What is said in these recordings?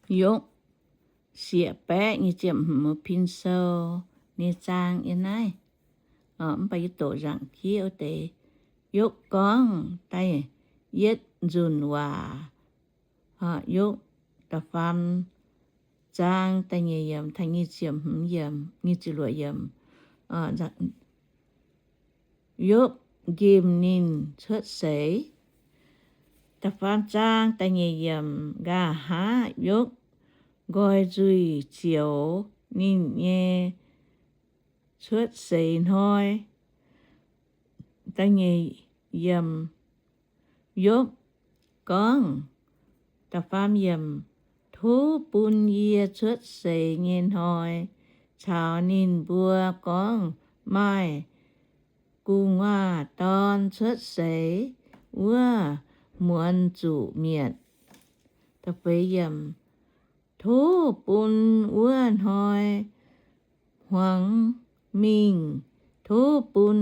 Yopv sieqv baeqv nyei ziepc hmz pin sou nyei zaang yiem naaiv. Mv baac yie doqc nzaangc jiex wuov deix. Yopv gorngv da'yietv nzunc waac. Yopv da'faam zaang da'nyeic yiemc taux nyic ziepc hmz yiemc, nyic ziepc luoqc yiemc. Yopv nqemh ninh cuotv seix. Da'faam zaang da'nyeic yiemc, nqa'haav Yopv nqoi nzuih zioux ninh nyei cuotv seix hnoi. Da'nyeic yiemc, Yopv gorngv, da'faam yiemc, Tov bun yie cuotv seix nyei hnoi, caux ninh mbuo gorngv maaih gu'nguaaz dorn cuotv seix wuov muonz zuqc mietc. Da'feix yiemc, Tov bun wuov hnoi hmuangx mingh. Tov bun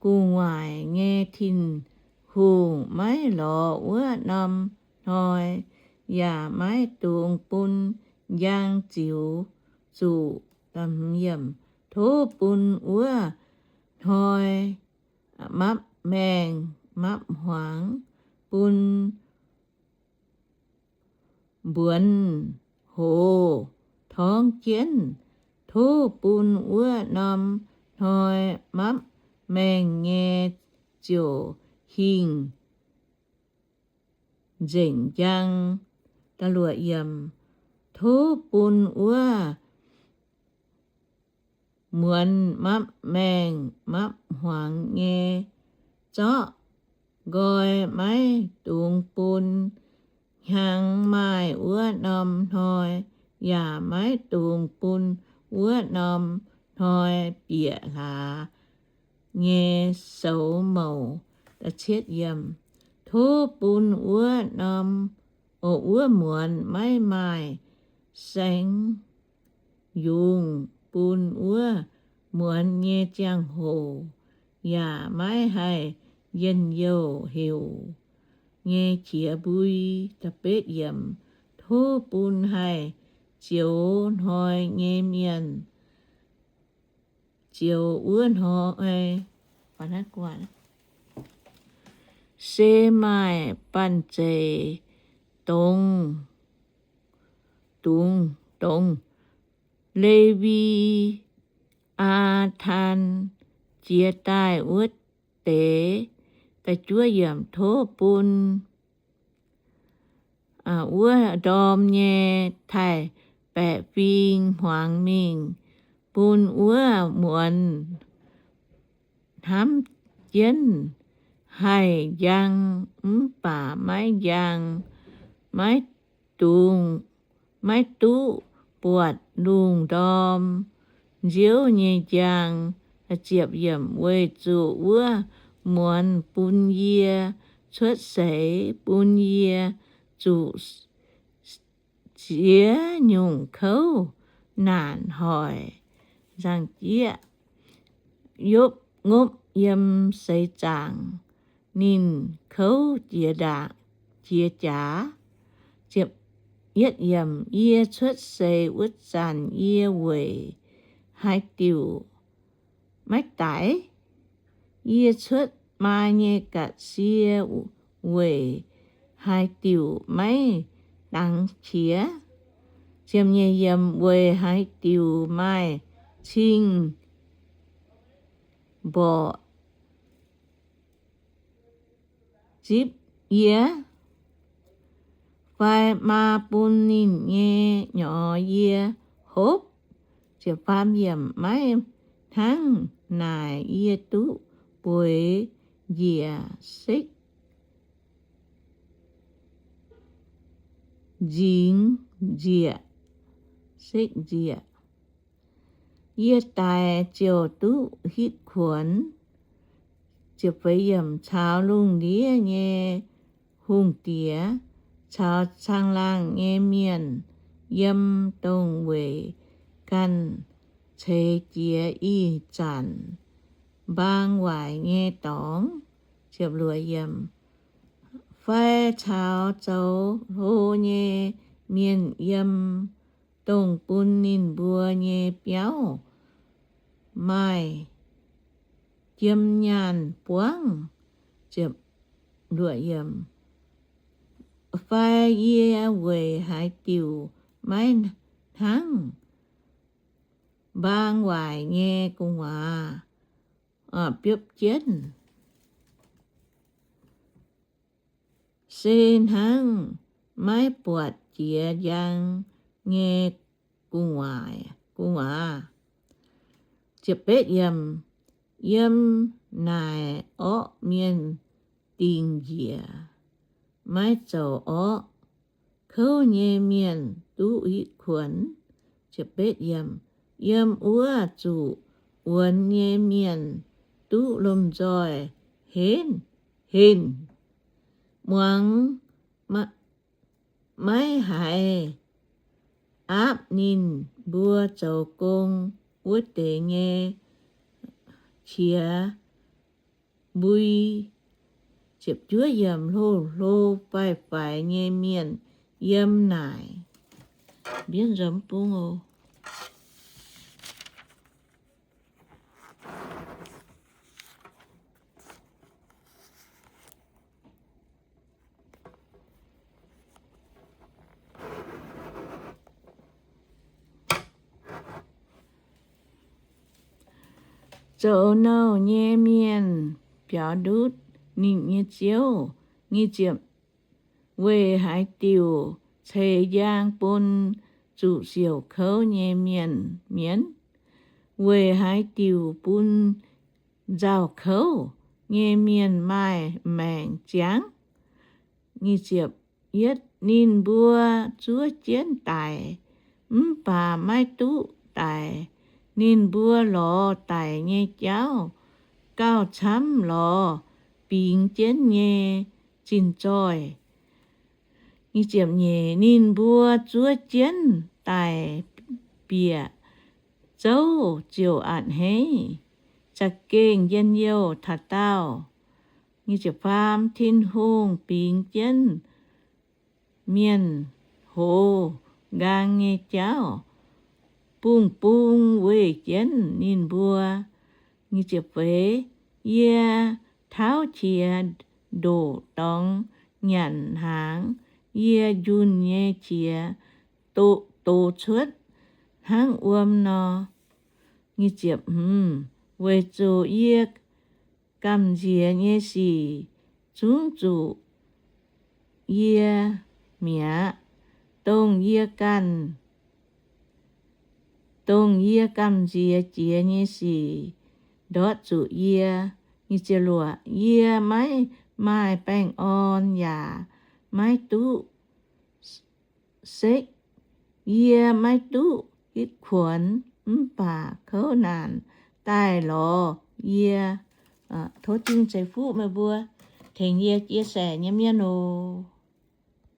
gu'nguaaic nyei Tin-Hungh maiv lorz wuov norm hnoi, yaac maiv dungx bun njang ziux zuqc. Tov bun wuov hnoi mapv maengh mapv hmuangx, bun mbuonx hoz torngv jienv. Tov bun wuov norm hnoi mapv maengh nyei ziouc hingh nzengc njang. Tov bun wuov muonz mapv maengh mapv hmuangx nyei zorqv nqoi maiv dungx bun hnyangx maaih wuov norm hnoi, yaac maiv dungx bun wuov norm hnoi bieqc hlaax nyei soux mouc. Tov bun wuov norm, o, wuov muonz maiv maaih saeng yungz, bun wuov muonz nyei ziangh hoc yaac maiv haih njien-youh heuc nyei qiex mbui. Tov bun haih zioux hnoi nyei mienh zioux wuov hnoi. Se maaih banh zeic dongz, dungz, dongz Le^wi^aa^taan jiex daaih wuov deix. Tov bun wuov ndorm nyei taaix-baeqc fing hmuangx mingh, bun wuov muonz hnamv jienv haih njang, mv baac maiv njang, maiv dungx, maiv duqv buatc lungh ndorm nziouv nyei njang. Weic zuqc wuov muonz bun yie cuotv seix, bun yie zuqc ziex nyungc kouv naanc hoic. Nzangc jieqv, Yopv ngopv yiem seix zaangc, ninh kouv jiex ndaangc, jiex jaax. Yie cuotv seix wuov zanc yie weic haaix diuc maiv daic? Yie cuotv maa nyei ga'sie weic haaix diuc maiv dangx qiex? Ziemx nyei yiem weic haaix diuc maaih cing-mborqc zipv yie? Fai maa bun ninh nyei nyorx yie hopv? Maiv hnangv naaic yie duqv bueix njiec sekv nzingx nzieqc, sekv nzieqc. Yie daix ziouc duqv hitv kuonx. Caux lungh ndiev nyei hungh diex caux caangh laangh nyei mienh yiem dongh weic ganh ceix jiez ih zanc mbaang waaic nyei dorngx. fai caux zoux hlo nyei mienh yiem, dongh bun ninh mbuo nyei biauv maaih jiem nyaanh buangv. Fai yie weic haaix diuc maiv hnangv mbaang waaic nyei gu'nguaaz biopv jienv? Se hnangv maiv buatc jiex njang nyei gu'nguaaz. Yiem naaic orqv mienh dingc njiec, maiv zoux orqv kouv nyei mienh duqv hitv kuonx. Yiem wuov zuqc wuonx nyei mienh duqv lomh nzoih henh, muangx maiv haiz aapv ninh mbuo zoux gong wuov deix nyei qiex mbui. Hlo hlo faix-faix nyei mienh yiem naaic. Zoux nouh nyei mienh biaux ndutv ninh nyei ziouv. Weic haaix diuc ceix njang bun zuqc siouc kouv nyei mienh mienv? Weic haaix diuc bun nzauh kouv nyei mienh maaih maengc ziangv? Ninh mbuo zuov jienv daic mv baac maiv duqv daic. Ninh mbuo lorz daic nyei jauv gauh camv lorz bingx jienv nyei zinh zoih. Ninh mbuo zuov jienv daic bieqc zouv ziouc a'hneiv, za'gengh njien-youh taux daauh. Tin-Hungh bingx jienv mienh hoz nqaang nyei jauv, bungh bung weih jienv ninh mbuo. Yie tauv qiex ndoqc dorngx nyanc hnaangx, yie njunh nyei qiex doz cuotv hnangv wuom nor. Weic zuqc yie gamh nziex nyei sic zungv zuqc yie mi'aqv. Dongh yie ganh, dongh yie gamh nziex jiex nyei sic ndortv zuqc yie. Yie maiv maaih baengh orn yaac maiv duqv sekv. Yie maiv duqv hitv kuonx mv baac kouv naanc daaih lorz yie. Tov Tin-Hungh ceix fuqv meih mbuo, tengx yie chia sẻ nyei mienh oc.